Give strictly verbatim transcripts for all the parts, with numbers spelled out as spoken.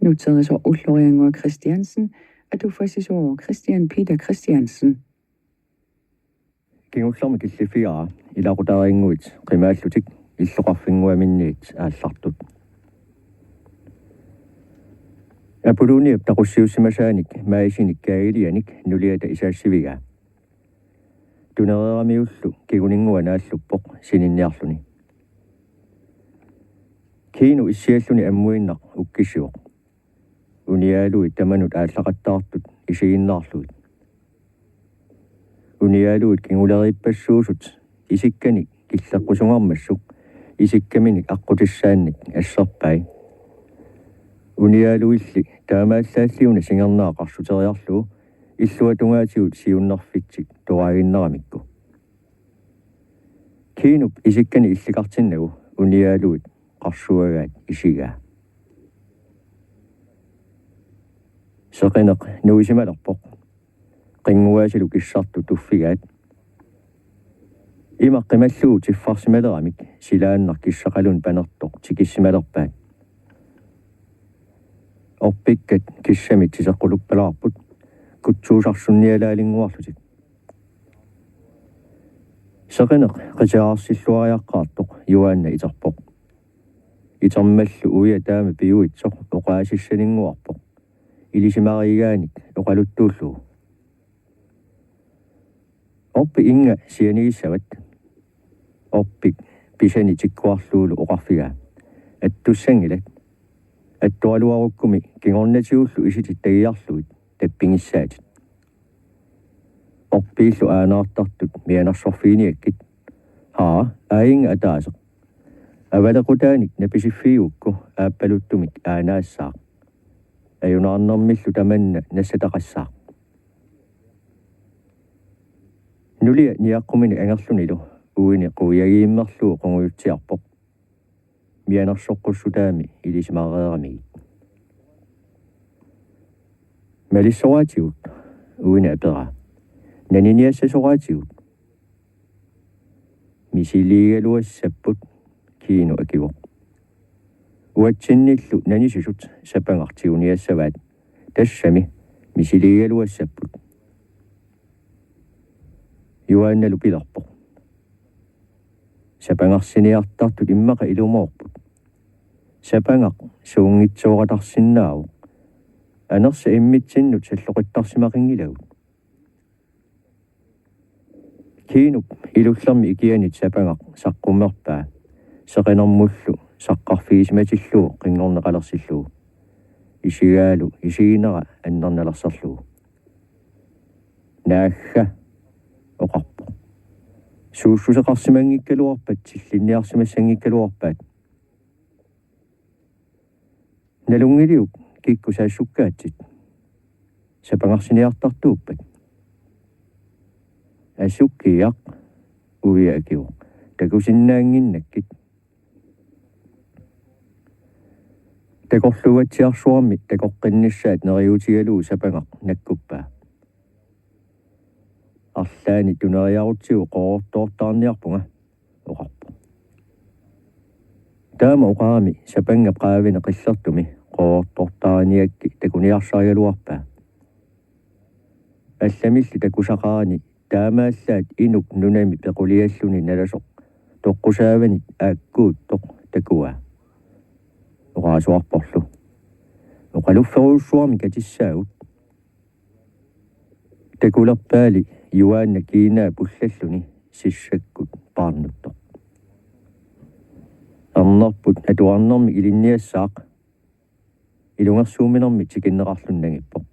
Nutserisoq Ulloriannguaq Christiansen, atuffassisooq Christian Peter Christiansen. Kingullermik killiffigaara ilaqutariinnguit qimaallutik illoqarfinnguaminniit aallartut. Apolloniap taqussiussimasaanik maisinik kaagilianik nuliata isaassivigaa. Tunereeramiullu kiguninngua naalluppoq sininniarluni. Kinu issialluni ammuinnaq ukkissivoq. Uniaaluit tamanut aallaqattaartut isiginnaarlugit. Uniaaluit kinguleriippassuusut isikkanik killeqqusungarmassuk isikkaminik aqqutissaannik asserpai. Uniaaluilli taamaallaalliuna singerneq qarsuteriarlugu illuatungaatigut siunnerfitsik toraaginnaramikku. Kinup isikkani illikartinnagu uniaaluit qarsuagaat isigaa. Seqineq nuisimalerpoq. Qinnguaasilu kissartut tuffigaat. Ima qimallugu tiffarsimaleramik silaannaq kissaqalunnik panertoq tikissimalerpaat. Orpikkat kissamit tiseqquluppalaarput kutsuusarsunnialaalinguarlutik. Seqineq qitiaarsilluariaqqaartoq Juaanna iterpoq. Itermallu uia taama piuitsoq oqaasissaninnguarpoq ilisimariigaanik oqaluttuullugu. Orpik inga sianigissavat? Orpik pisani tikkuarlugulu oqarfigaa: Attussanngilat. Attoraluarukkumi kingornatigullu isitit tagiarlugit tappigissaatit. Orpiillu aanaartartut mianersorfiginiakkit. Haa, aajinnga ataaseq. Avalequtaanik napisiffigigukku aappaluttumik aanaassaaq. Ajunaarnermillu tamanna nassataqassaaq. Nulia niaqquminik angerlunilu uini quiagiimmerlugu qungujutsiarpoq. Mianersoqqussutaami ilisimareeramigit. Malissoraatigut? Uini aperaa. Naniniassasoraatigut? Misiliigaluassapput, Kinu akivoq. Uatsinnillu nanisisut Sapangaq tiguniassavaat. Tassami misiliigaluassapput. Juaannalu pilerpoq: Sapangarsiniartartut immaqa ilumoorput. Sapangaq suunngitsooratarsinnaavoq. Anersa immitsinnut salloqittarsimaqanngilagut. Kinup ilullermi ikianit Sapangaq saqqummerpaa, seqinermullu saqqarfigisimatillugu qinngorneqalersillugu. Isigaalu isiginera annernalerserlugu. Naagga, oqarpoq. Suussuseqarsimanngikkaluarpat tillinniarsimassanngikkaluarpaat. Nalunngiliuk kikkut saassukkaatsit? Sapangarsiniartartuuppat? Asukiaq, uia akivoq. Takusinnaannginnakkit. Takorluugatsiarsuarmi takoqqinnissaat neriuutigalugu Sapangaq nakkuppaa. Arlaanni tuneriarutsigu qoorortoortaarniarpunga, oqarpoq. Taama oqarami Sapangap qaavani qillertumi qoorortoortaarniakki takuniarsarigaluarpaa. Allamilli takusaqarani taamaallaat inuk nunami pequlialluni nalasoq toqqusaavanit aakkuuttoq takuaa. Oqarasuarporlu: Oqalufferujussuarmik katissaagut. Takulerpaali Juaanna kiinaa pullalluni sissakkut paarnuttoq. Ernerput atuarnermik ilinniassaaq. Ilungersuuminermik tikinneqarluni nangippoq.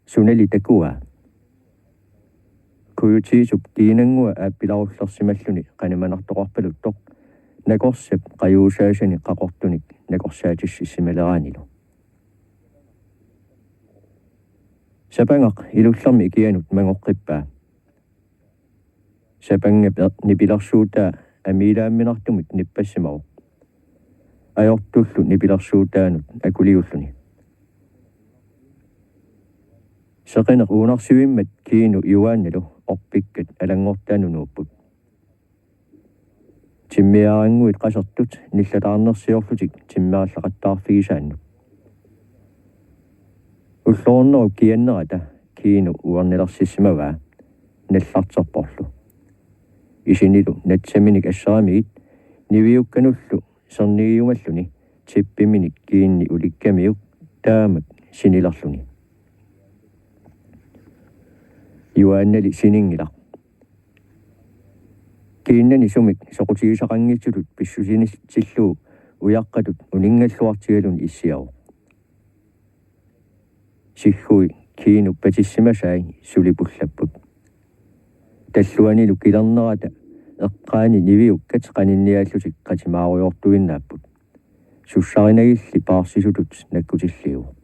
Sunali takuaa? Kujutiisup kiinanngua aappilarullersimalluni qanimanartoqarpaluttoq, nakorsap qajuusaasanik qaqortunik nakorsaatissimaleraanilu. Sapangaq ilullermi ikianut mangoqqippaa. Sapangap er-, nipilersuutaa amiilaamminartumik nippassimavoq, ajortullu nipilersuutaanut akuliulluni. Seqineq uunarsivimmat Kinu Juaannalu orpikkat alanngortaannut nuupput. Timmiaarannguit qasertut nillataarnersiorlutik timmeerlaqattaarfigisaannut. Ulloornerup kiannerata Kiinu uernilersissimavaa nallarterporlu. Isinilu natsaminik assaramigit niviukkanullu sernigiumalluni tippiminik kiinni ulikkamiuk taamak sinilerluni. Juaannali sininngilaq. Kiinnani sumik soqutigisaqanngitsutut pissusinitsillugu ujaqqatut uninngalluartigaluni issiavoq. Siggui Kiinup patissimasai suli pullapput. Talluanilu kilernerata eqqaani niviukkat qaninniaallutik qatimaarujoortuinnaapput. Sussarinagilli paarsisutut nakkutilliivoq.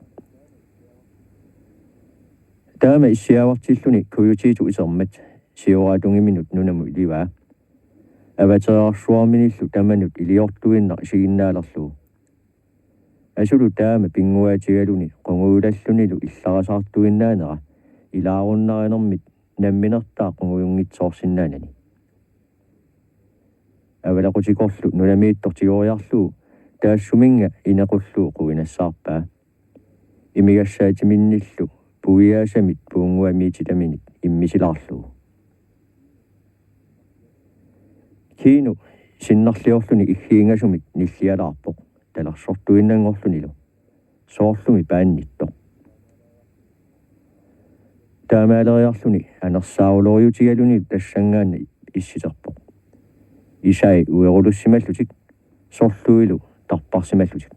Taama issiavartilluni Kujutiitut isermat sioraatungiminut nunamut ilivaa. Avateerarsuarminillu tamanut iliortuinnaq isiginnaalerlugu. Asulu taama pinnguaatigaluni qungujulallunilu illarasaartuinnaanera ilaarunnarinermit namminertaa qungujunngitsoorsinnaanani. Avalequtikorlu nunamiittoq tigoriarlugu taassuminnga inequllugu quinassaarpaa. Imigassaatiminnillu puiaasamit puunnguamiititaminit immisilaarlugu. Kiinu sinnarliorluni iggiingasumik nillialaarpoq talersortuinnanngorlunilu. Soorlumi paannittoq. Taamaaleriarluni anersaaruloriutigalunilu tassanngaannaq issiterpoq. Isai uerulussimallutik sorluilu tarparsimallutik.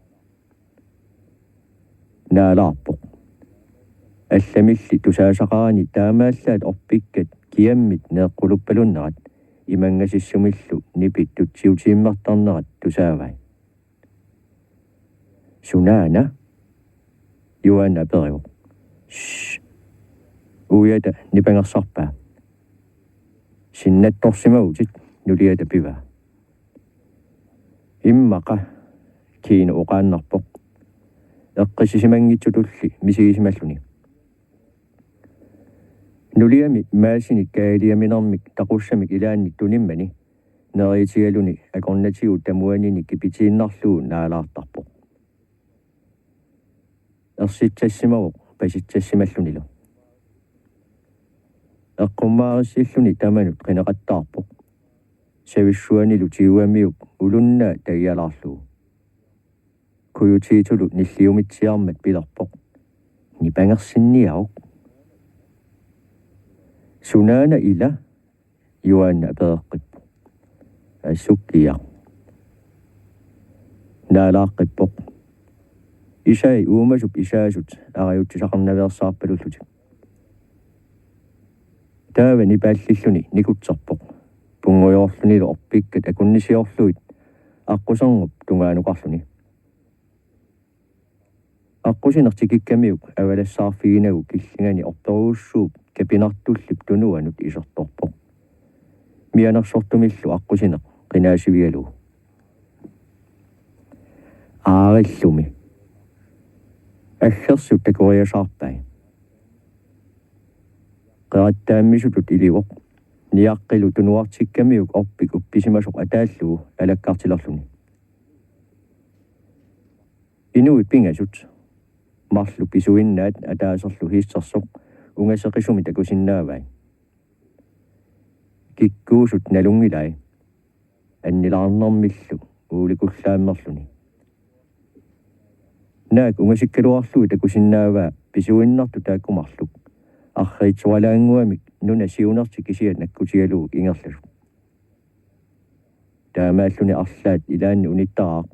Naalaarpoq. Allamilli tusaasaqarani taamaallaat orpikkat kiammit neeqquluppalunnerat imanngasissumillu nipit tutsiutiimmertarnerat tusaavai. Sunaana? Juaanna aperivoq. Shh. Uiata nipangersarpaa. Sinnattorsimavutit, nuliata pivaa. Immaqa, Kiinu oqaannarpoq. Eqqissisimanngitsutulli misigisimalluni. Nuliami maasinik kaaliaminermik taqussamik ilaanni tunimmani neriitigaluni akornatigut tamuanini kipitiinnarlugu naalaartarpoq. Ersitsassimavoq pasitsassimallunilu. Eqqummaarissilluni tamanut qineqattaarpoq. Savissuanilu tigugamiuk ulunnaa tagialaarlugu. Kujutiitulu nilliumitsiarmat pilerpoq: Nipangersinniaruk. Sunaana ila? Juaanna apereqqippoq. Assukkiaq. Naalaaqqippoq. Isai uumasup isaasut arajutsisaqarnaveersaarpalullutik. Taava nipaallilluni nikutserpoq. Punngujoorlunilu orpikkat akunnisiorlugit aqqusernup tungaanukarluni. Aqqusineq tikikkamiuk avalassaarfiginagu killingani orperujussuup kapinartullip tunuanut isertorpoq. Mianersortumillu aqqusineq qinaasivigalugu. Aarillumi. Aggersut takoriasaarpai. Qerattaammisutut ilivoq. Niaqqilu tunuartikkamiuk orpik uppisimasoq ataallugu alakkartilerluni. Inuit pingasut. Marluk pisuinnaat ataaserlu hiistersoq ungaseqisumik takusinnaavai. Kikkuusut nalunngilai. Annilaarnermillu uulikullaammerluni. Naak ungasikkaluarlugit takusinnaavaa pisuinnartut taakku marluk. Arriitsoralaannguamik nuna siunertik kisiat nakkutigalugu ingerlasut. Taamaalluni arlaat ilaanni unittaraaq.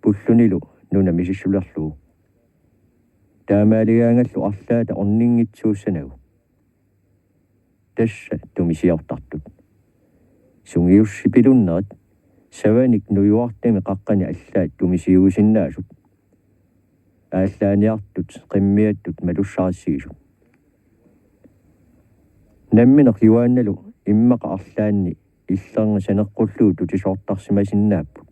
Pullunilu nuna misissulerlugu. Taamaaligaangallu arlaata orninngitsuussanagu. Tassa tumisiortartut. Sungiussipilunnerit savanik nujuartami qaqqani allaat tumisiuisinnaasut. Aallaaniartut qimmiattut malussarissigisut. Nammineq Juaannalu immaqa arlaanni illernga saneqqullugu tutisoortarsimasinnaapput.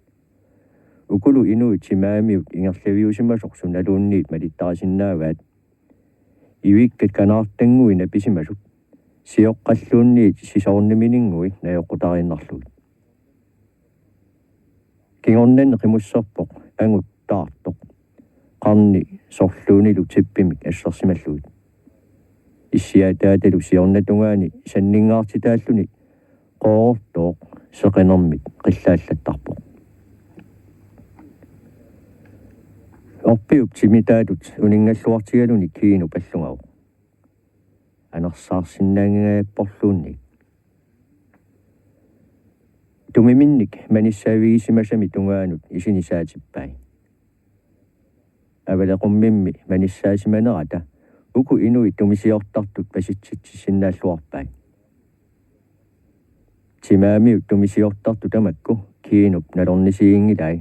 Ukulu inuit timaamiut ingerlaviusimasoq sunaluunniit malittarisinnaavaat. Ivikkat kanaartanngui napisimasut sioqqalluunniit sisoornimininnguit najoqqutariinnarlugit. Kingornanni qimusserpoq angut taartoq. arni sorluunilu tippimik assersimallugit. Issiataatalu siornatungaani sanninngaartitaalluni qoorortooq seqinermit qillaallattarpoq. Orpiup timitaatut uninngalluartigaluni Kiinup allungavoq. Anersaarsinnaanngingajapporluunniit. Tumiminnik manissaavigisimasami tungaanut isini saatippai. Avaleqummimmi manissaasimanerata uku inuit tumisiortartut pasitsitsissinnaalluarpai. Timaamiut tumisiortartut tamakku Kiinup nalornisiginngilai.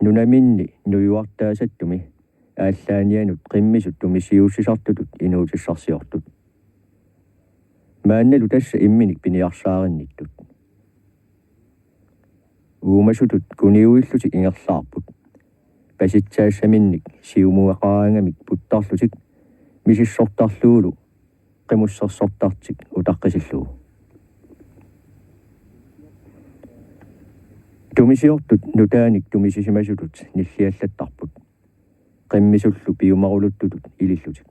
Nunaminni nujuartaasattumi aallaaniannut qimmisut tumisiussisartutut inuutissarsiortut. Maannalu tassa imminik piniarsaarinnittut. Uumasutut kuniuillutik ingerlaarput. Pasitsaassaminnik siumugaqaraangamik puttarlutik misissortarlugulu qimussersortartik utaqqisillugu. Tumisiortut nutaanik tumisisimasutut nilliallattarput. Qimmisullu piumaruluttutut ilillutik.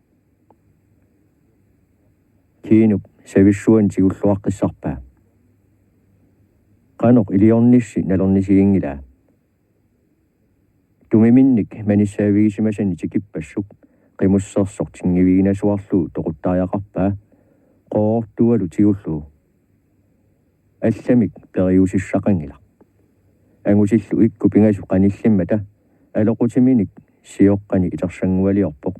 Kiinup savissuani tigulluaqqissarpaa. Qanoq iliornissi nalornisiginngilaa. Tumiminnik manissaavigisimasani tikippassuk qimussersoq tingiviginasuarlugu toquttariaqarpaa qoorortualu tigullugu. Allamik periusissaqanngilaq. Angutillu ikku pingasut qanillimmata aloqutiminik sioqqani itersanngualiorpoq.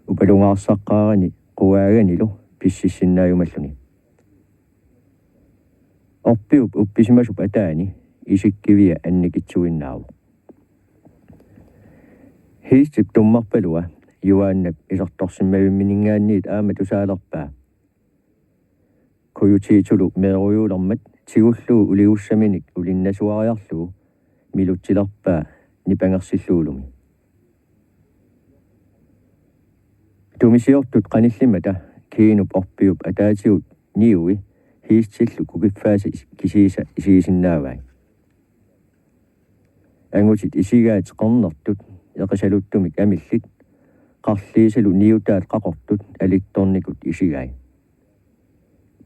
Upalungaarsaqqaarani quaaganilu pississinnaajumalluni. Orpiup uppisimasup ataani isikkivia annikitsuinnaavoq. Hiistip tummarpalua Juaannap isertorsimmavimmininngaanniit aamma tusaalerpaa. Kujutiitulu meerujuulermat tigullugu uligussaminik ulinnasuariarlugu milutsilerpaa nipangersillugulumi. Tumisiortut qanillimmata Kiinup orpiup ataatigut niui Hiistillu kukiffaasa is-, kisiisa isigisinnaavai. Angutit isigaat qernertut eqisaluttumik amillit, qarliisalu niutaat qaqortut alittornikut isigai.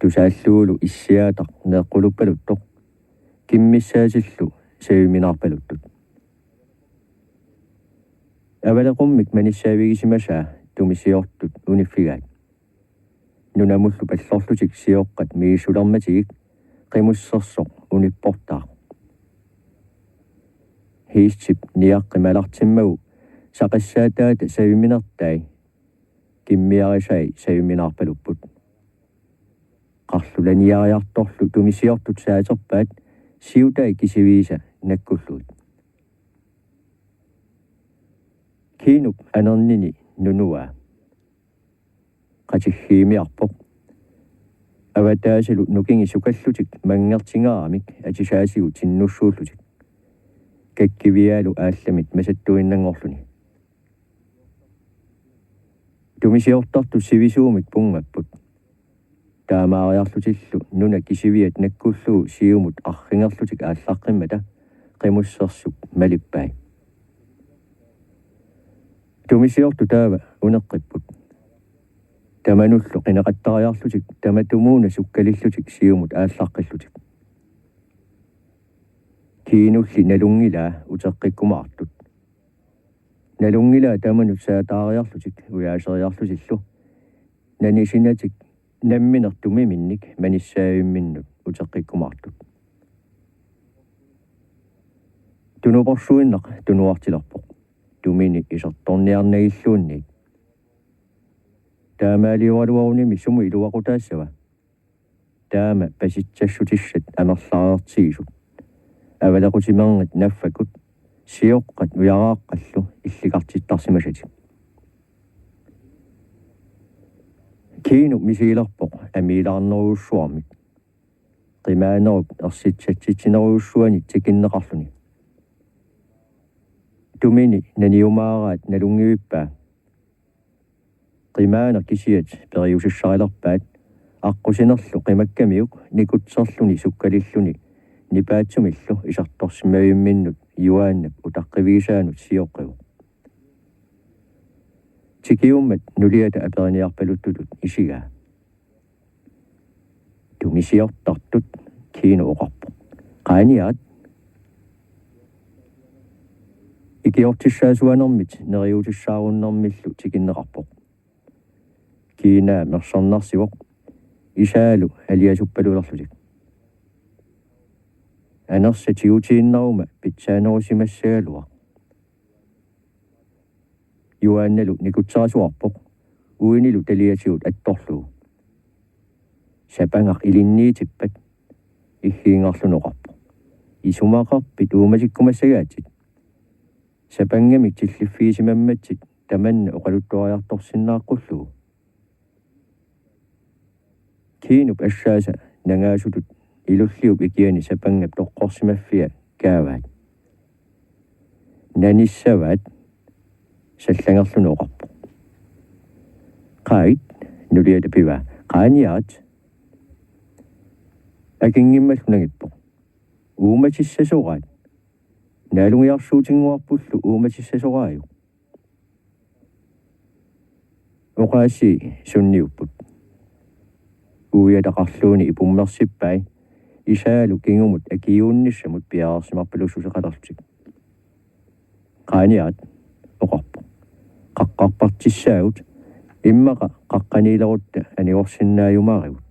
Tusaallugulu issiaataq neeqquluppaluttoq, kimmissaatillu saviminaarpaluttut. Avaleqummik manissaavigisimasaa tumisiortut uniffigaat. Nunamullu pallorlutik sioqqat misissulermatigik qimussersoq unipportaaq. Hiistip niaqqi malartimmagu saqissaataata saviminertai kimmiarisai saviminaarpalupput. Qarlulaniariartorlu tumisiortut saaterpaat siutai kisiviisa nakkullugit. Kiinup anernini nunuaa. Qatiggiimiarpoq. Avataasalu nukingi sukallutik manngertingaaramik atisaasigut tinnussuullutik. Kakkiviaalu aallamit masattuinnanngorluni. Tumisiortartut sivisuumik punngapput. Taamaariarlutillu nuna kisiviat nakkullugu siumut arringerlutik aallaqqimmata qimussersup malippai. Tumisiortut taava uneqqipput. Tamanullu qineqattariarlutik tamatumuuna sukkalillutik siumut aallaqqillutik. Kiinulli nalunngilaa uteqqikkumaartut. Nalunngilaa tamanut saataariarlutik ujaaseriarlutillu nanisinatik nammineq tumiminnik manissaavimminnut uteqqikkumaartut. Tunuporsuinnaq tunuartilerpoq. Tumini isertorniarnagilluunniit. Taamaaliugaluarunimi sumut iluaqutaassava? Taama pasitsassutissat amerlareertigisut. Avalequtimerngit naffakut sioqqat ujaraaqqallu illikartittarsimasatik. Kiinu misigilerpoq amiilaarnerujussuarmik. Qimaanerup ersitsattitsinerujussuani tikinneqarluni. Tumini naniumaaraat nalunngivippaa. Qimaaneq kisiat periusissarilerpaat aqqusinerlu qimakkamiuk nikutserluni sukkalilluni nipaatsumillu isertorsimmavimminnut Juaannap utaqqivigisaanut sioqqivoq. Tikiummat nuliata aperiniarpaluttutut isigaa. Tumisiortartut, Kino oqarpoq. Qaaniaat. Ikiortissaasuanermit neriuutissaarunnermillu tikinneqarpoq. Kiinaa mersernarsivoq, isaalu aliasuppalulerlutik. Anersa tigutiinnaruma pitsaanerusimassagaluaq. Juaannalu nikutserasuarpoq, uinilu taliatigut attorlugu. Sapangaq ilinniitippat, iggiinngarluni oqarpoq. Isumaqarpit uumatikkumassagaatsit? Sapangamik tilliffigisimammatsit tamanna oqaluttuariartorsinnaaqqullugu. Kinop assaasa nangaasutut ilulliup ikiani sapangap toqqorsimaffia kaavaat. Nanissavaat, sallangerluni oqarpoq. Qaat, nuliata pivaa. Qaaniaat. Akinngimmallu nangippoq. Uumatissasoraat. Naalungiarsuutinnguarpullu uumatissasoraajuk. Oqaasii sunniupput. Uiataqarluuni ipummersippai, isaalu kingumut akiuunnissamut piareersimarpalussuseqalerlutik. Qaaniaat, oqarpoq. Qaqqarpartissaagut, immaqa qaqqaniilerutta anigorsinnaajumaarigut.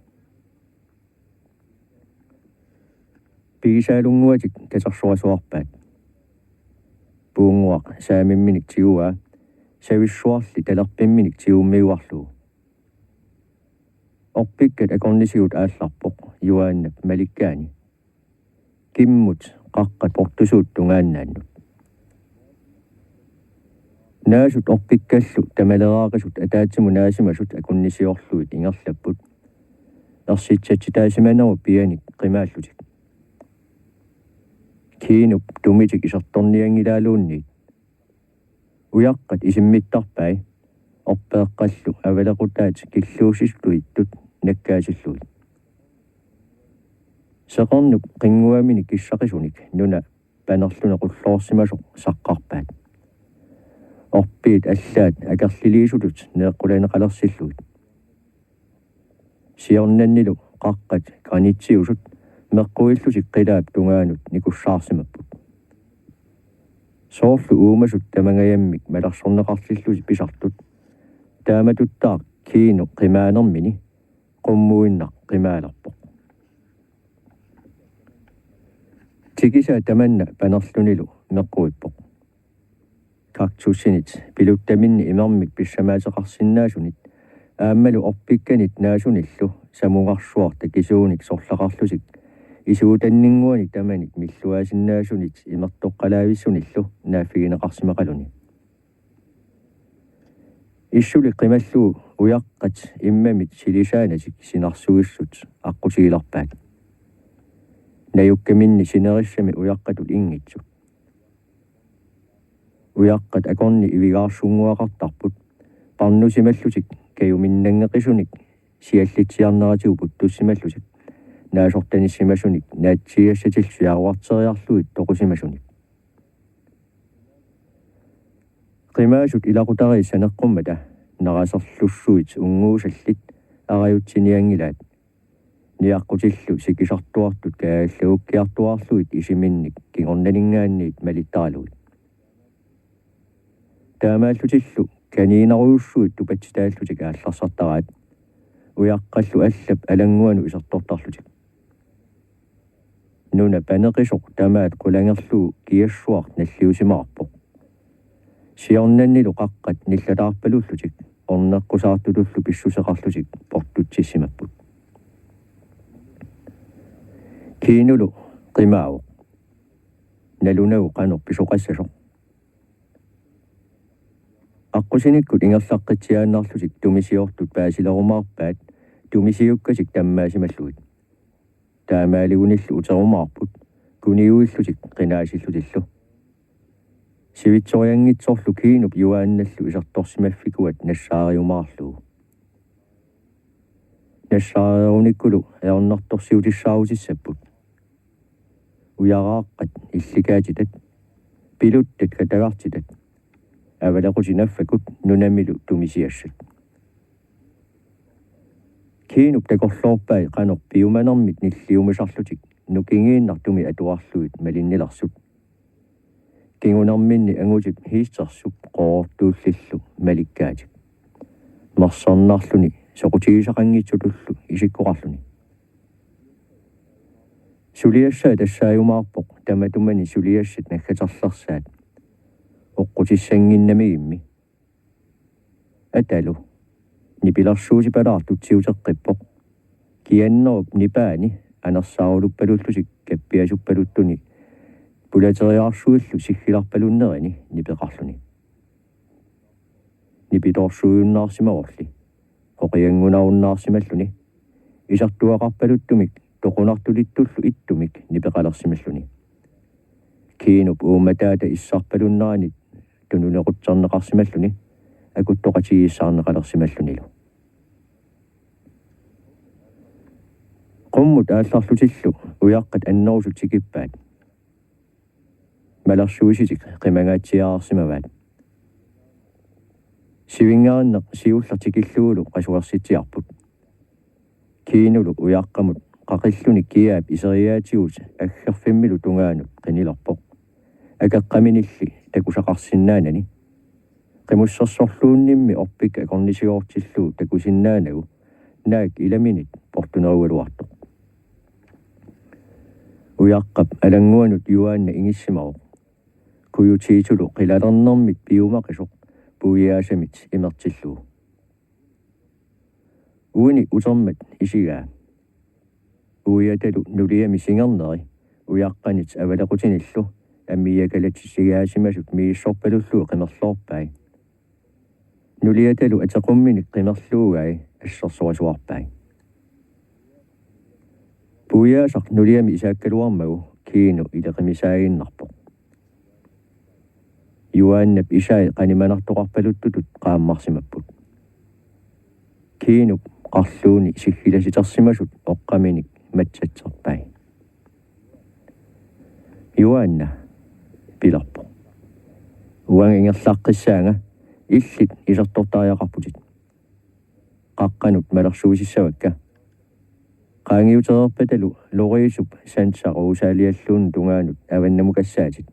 Pigisaalunnguatik katersorasuarpaat. Puunnguaq saamimminik tiguaa, savissuarli talerpimminik tigummiuarlugu. Orpikkat akornisigut aallarpoq Juaannap malikkaani. Kimmut qaqqat portusuut tungaannaannut. Naasut orpikkallu tamaleeraaqisut ataatsimut naasimasut akunnisiorlugit ingerlapput. Ersitsatsitaasimanerup pianik qimaallutik. Kinop tumitik isertornianngilaaluunniit. Ujaqqat isimmittarpai, orpeeqqallu avalequtaat killuussisuttut nakkaasillugit. Seqernup qinnguaminik kissaqisunik nuna panerluni qulloorsimasoq saqqarpaat. Orpiit allaat akerliliisutut neeqqulaneqalersillugit. Siornannilu qaqqat granitsiusut meqquillutik qilaap tungaanut nikussaarsimapput. Soorlu uumasut tamangajammik malersorneqartillutik pisartut, taamatuttaaq Kino qimaanermini qummuinnaq qimaalerpoq. Tikisaa tamanna panerlunilu meqquippoq. Kaktusinit piluttaminni imermik pissamaateqarsinnaasunit aammalu orpikkanit naasunillu samungarsuaq takisuunik sorlaqarlutik isuutanninnguanik tamanik milluaasinnaasunit imertoqqalaavissunillu naaffigineqarsimaqaluni. Issuli qimallugu ujaqqat immamit silisaanatik sinarsuissut aqqutigilerpaat. Najukkaminni sinerissami ujaqqatut inngitsut. Ujaqqat akorni ivigaarsunnguaqartarput, parnusimallutik kajuminnanngeqisunik siallitsiarneratigut puttussimallutik, naasortanissimasunik naatsiiassatillu siaruarteriarlugit toqusimasunik. Qimaasut ilaqutariit saneqqummata naraserlussuit unnguusallit arajutsinianngilaat. Niaqqutillu sikisartuartut kaallagukkiartuarlugit isiminnik kingornaninngaanniit malittaralugit. Taamaallutillu kaniinarujussuit tupatsitaallutik aallarsartaraat, ujaqqallu allap alannguanut isertortarlutik. Nuna paneqisoq tamaat qulangerlugu kiassuaq nalliusimaarpoq. Siornannilu qaqqat nillataarpalullutik orneqqusaartutullu pissuseqarlutik portutsissimapput. Kinolu qimaavoq. Nalunagu qanoq pisoqassasoq. Aqqusinikkut ingerlaqqitsiaannarlutik tumisiortut paasilerumaarpaat tumisiukkatik tammaasimallugit. Taamaaligunillu uterumaarput kuniuillutik qinaasillutillu. Sivitsorianngitsorlu Kinop Juaannallu isertorsimaffikuat nassaariumaarlugu. Nassaareerunikkulu ajornartorsiutissaarutissaapput. Ujaraaqqat illikaatitat, piluttat katagartitat, Avalequtit naffakut nunamilu tumisiassat. Kiinup takorloorpai qanoq piumanermit nilliumisarlutik nukingiinnartumik atuarlugit malinnilersut. Kingunerminni angutip hiistersup qoortuullillu malikkaatik. Mersernarluni soqutigisaqanngitsutullu isikkoqarluni. Suliassaa tassaajumaarpoq tamatumani suliassat naggaterlersaat. Oqqutissannginnamigimmi. Atalu. Nipilersuusipalaartutsiuteqqippoq. Kiannerup nipaani anersaaruluppalullutik kappiasuppaluttuni pulateriaarsuillu siggilarpalunnerini nipeqarluni. Nipitoorsuujunnaarsimavorli. Qoqianngunarunnaarsimalluni. Isertuaqarpaluttumik toqunartulittullu ittumik nipeqalersimalluni. Kiinup uummataata issarpalunneranit tununequtserneqarsimalluni akuttoqatigiissaarneqalersimallunilu. Qummut aallarlutillu ujaqqat annerusut tikippaat. Malersuisitik qimangaatsiaarsimavaat. Sivinngarinneq siulleq tikillugulu qasuersitsiarput. Kiinulu ujaqqamut qaqilluni kiaap iseriaatigut aggerfimmilu tungaanut qinilerpoq. Akeqqaminilli takusaqarsinnaanani. Qimussersorluunnimmi orpik akornisigoortillugu takusinnaanagu naak ilaminit portunerugaluartoq. Ujaqqap alannguanut Juaanna ingissimavoq. Kujutiitulu qilalernermit piumaqisoq puiaasamit imertillugu. Uini utermat isigaa. Uiatalu nuliami singerneri ujaqqanit avalequtinillu amiiakalatsisigaasimasut misissorpalullugu qimerloorpai. Nuliatalu atequmminik qimerluugai assersorisuarpai. Puiaasaq nuliami isaakkaluarmagu Kiinu ileqimisaaginnarpoq. Juaannap isai qanimanartoqarpaluttutut qaammarsimapput. Kiinup qarluuni siggilasitersimasut oqqaminik matsatserpai. Juaanna, pilerpoq. Uanga ingerlaqqissaanga, illit isertortariaqarputit. Qaqqanut malersuisissavakka. Qaangiutereerpatalu Loriisup Santa Rosalialluunniit tungaanut avannamukassaatit.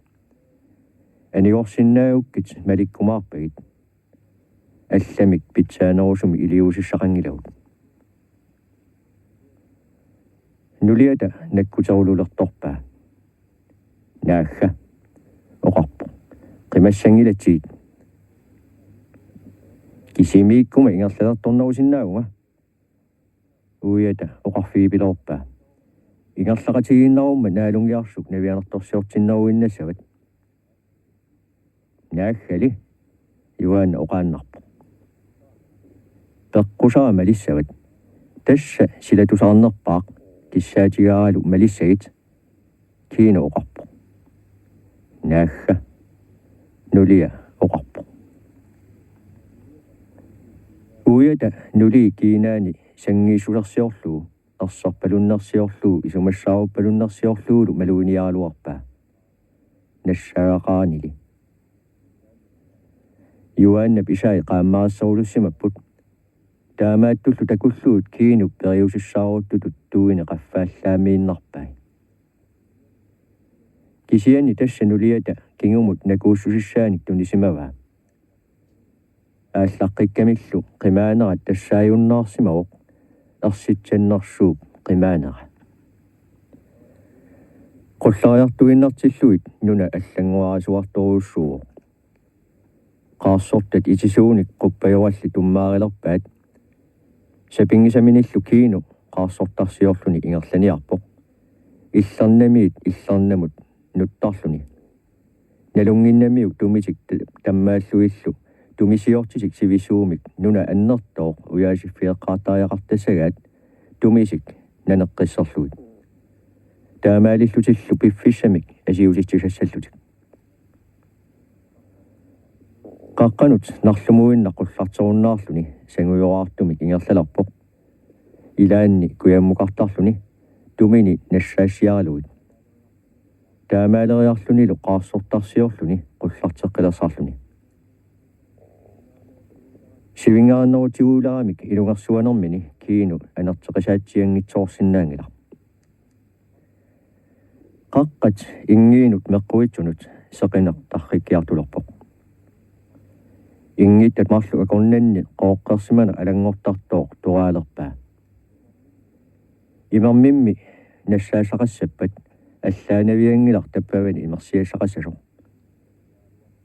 Anigorsinnaagukkit malikkumaarpagit. Allamik pitsaanerusumik iliuusissaqanngilagut. Nuliata nakkuterulertorpaa. Naagga, oqarpoq. Qimassanngilatsigit. Kisimiikkuma ingerlalertornerusinnaavunga. Uiata oqarfigipiloorpaa. Ingerlaqatigiinnarumma naalungiarsuk navianartorsiortinneruinnassavat. Naaggali, Juaanna oqaannarpoq. Peqqusara malissavat. Tassa silatusaarnerpaaq, kissaatigaaralu malissagit, Kiinu oqarpoq. Naagga, nulia oqarpoq. Uiata nulii kiinaani sanngiissusersiorlugu, erserpalunnersiorlugu, isumassaarupalunnersiorlugulu malugiinnaraluarpaa. Nassaagaqaranili. Juaannap isai qaammarisserulussimapput. Taamaattullu takullugit Kiinup periusissaaruttutut tuini qaffaallaammiinnarpai. Kisianni tassa nuliata kingumut nakuussusissaanik tunisimavaa. Aallaqqikkamillu qimaanerat tassaajunnaarsimavoq, ersitsannersuup qimaanera. Qullariartuinnartillugit nuna allanngorarsuartorujussuuvoq. Qaarsortat itisuunik quppajorallit tummaarilerpaat. Sapinngisaminillu Kiinu qaarsortarsiorluni ingerlaniarpoq. Illernamiit illernamut nuttarluni. Nalunnginnamiuk tumitik t-, tammaallugillu tumisiortitik sivisuumik nuna annertooq ujaasiffigeqqaartariaqartassagaat tumitik naneqqisserlugit. Taamaalillutillu piffissamik asiutitsisassallutik. Qaqqanut narlumuinnaq qullarterunnaarluni sangujoraartumik ingerlalerpoq. Ilaanni kujammukartarluni tumini nassaassiaralugit. Taamaaleriarlunilu qaarsortarsiorluni qullarteqqilersarluni. Sivinngaannerutigilaamik ilungersuanermini Kino anerteqisaatsianngitsoorsinnaanngilaq. Qaqqat inngiinut meqquitsunut seqineq tarrikkiartulerpoq. Inngittat marluk akornanni qooqqersimaneq alanngortartooq toraalerpaa. Imermimmi nassaassaqassappat allaanavianngilaq tappavani imersiassaqassasoq.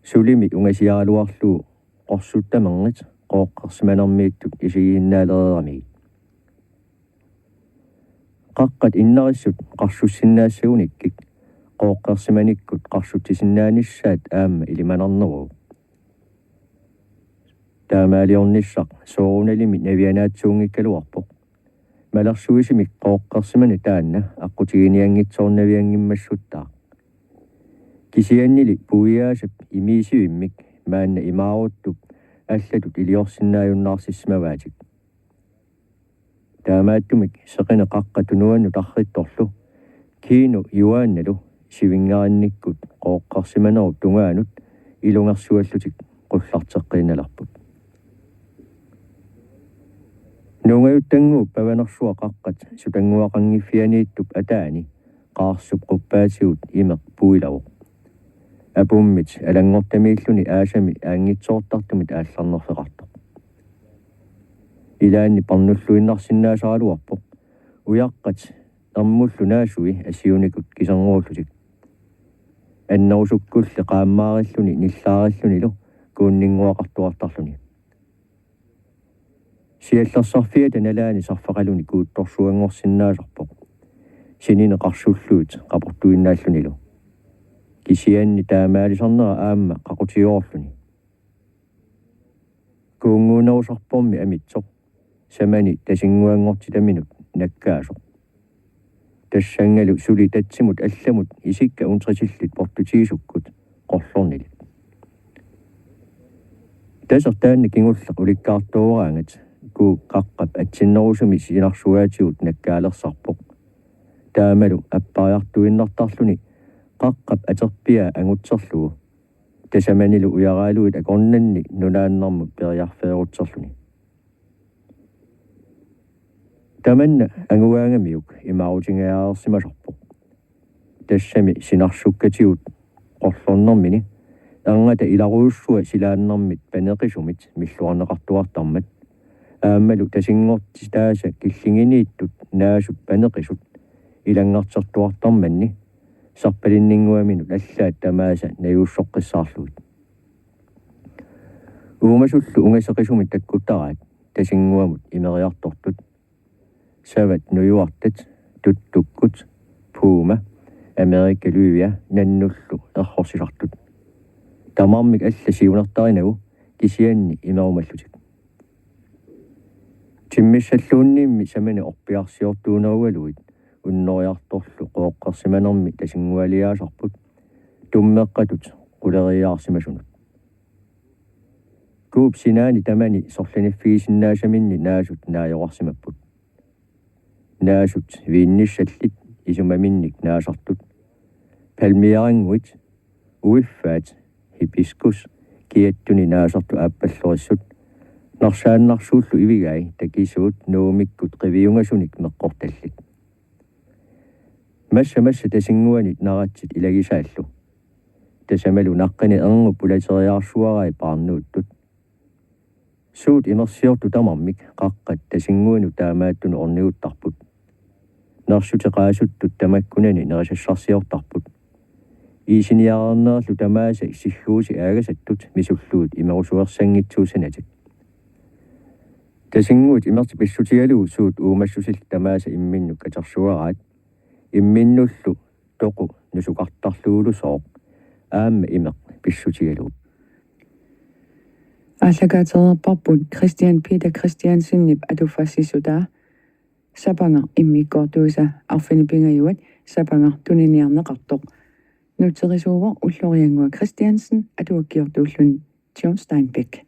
Sulimi ungasiaraluarlugu qorsuttamerngit qooqqersimanermiittut isigisinnaalereeramigit. Qaqqat innarissut qarsussinnaassagunikkik qooqqersimanikkut qarsutsisinnaanissaat aamma ilimanarneruvoq. Taamaaliornissaq soorunalimi navianaatsuunngikkaluarpoq. Malersuisimik qooqqersimani taanna aqqutiginianngitsoornavianngimmassuttaaq. Kisiannili puiaasap imiisivimmik maanna imaaruttup allatut iliorsinnaajunnaarsissimavaatik. Taamaattumik seqineq qaqqat tunuannut tarrittorlu Kino Juaannalu sivinngarinnikkut qooqqersimanerup tungaanut ilungersuallutik qullarteqqiinnalerput. Nuungajuttannguup pavanersuaq qaqqat sutannguaqanngiffianiittup ataani qaarsup quppaatigut imeq puilavoq. Apummit alanngortamiilluni aasami aanngitsoortartumit aallarnerfeqartoq. Ilaanni parnulluinnarsinnaasaraluarpoq ujaqqat ermullu naasui asiunikut kiserngorullutik. Annerusukkulli qaammaarilluni nillaarillunilu kuunninnguaqartuartarluni. Siallersarfiata nalaani sarfaqaluni kuuttorsuanngorsinnaasarpoq. Sinini qarsullugit qaportuinnaallunilu. Kisianni taamaalisarnera aamma qaqutigoorluni. Kuunnguunerusarpormi amitsoq samani tasinnguanngortitaminut nakkaasoq. Tassanngalu suli tatsimut allamut isikka untrisillit portutigisukkut qorlornilik. Tasertaanna kingulleq ulikkaartooraangat Kuup qaqqap atsinnerusumi sinarsugaatigut nakkaalersarpoq. Taamalu appariartuinnartarluni qaqqap aterpiaa angutserlugu. Tasamanilu ujaraaluit akornanni nunaannarmut periarfeerutserluni. Tamanna angugaangamiuk imaarutigiaarsimasarpoq. Tassami sinarsukkatigut qorlornermini erngata ilarujussua silaannarmit paneqisumit milluarneqartuartarmat. Aammalu tasinngortitaasa killinginiittut naasut paneqisut ilanngartertuartarmanni sarpalinninnguaminut allaat tamaasa najuussoqqissaarlugit. Uumasullu ungaseqisumit takkuttaraat tasinnguamut imeriartortut. Savat nujuartat, tuttukkut, puuma, Amerika løvia nannullu errorsisartut. Tamarmik alla siunertarinagu kisianni imerumallutik. Timmissalluunniimmi samani orpiarsiortuunerugaluit unnoriartorlu qooqqersimanermi tasinngualiaasarput tummeqqatut quleriiaarsimasunut. Kuup sinaani tamani sorliniffigisinnaasaminni naasut naajoqarsimapput. Naasut viinnissallit isumaminnik naasartut. Palmiaranguit, uiffaat, hibiskus, kiattuni naasartut aappallorissut. Narsaannarsuullu ivigai takisuut nuumikkut qiviungasunik meqqortallit. Massa massa tasinnguanit naratsit ilagisaallu. Tasamalu naqqani erngup ulateriaarsuarai paarnuuttut. Suut imersiortut tamarmik qaqqat tasinnguanut taamaattunut orniguttarput. Nersutit qaasuttut tamakkunani nerisassarsiortarput. Iisiniareernerlu tamaasa sigguusi aagasattut misullugit imerusuersanngitsuussanatik. Tasinnguit imertit pissutigalugu suut uumassusillit tamaasa imminnut katersuaraat. Imminnullu toqu nusukartarlugulusooq aamma imeq pissutigalugu. Aallakaatereerparput Christian Peter Christiansenip atuffassissutaa Sapangaq immikkoortuisa arfineq-pingajuat Sapangaq tuniniarneqartoq. Nutserisuuvoq Ulloriannguaq Christiansen atuakkiortuulluni John Steinbeck.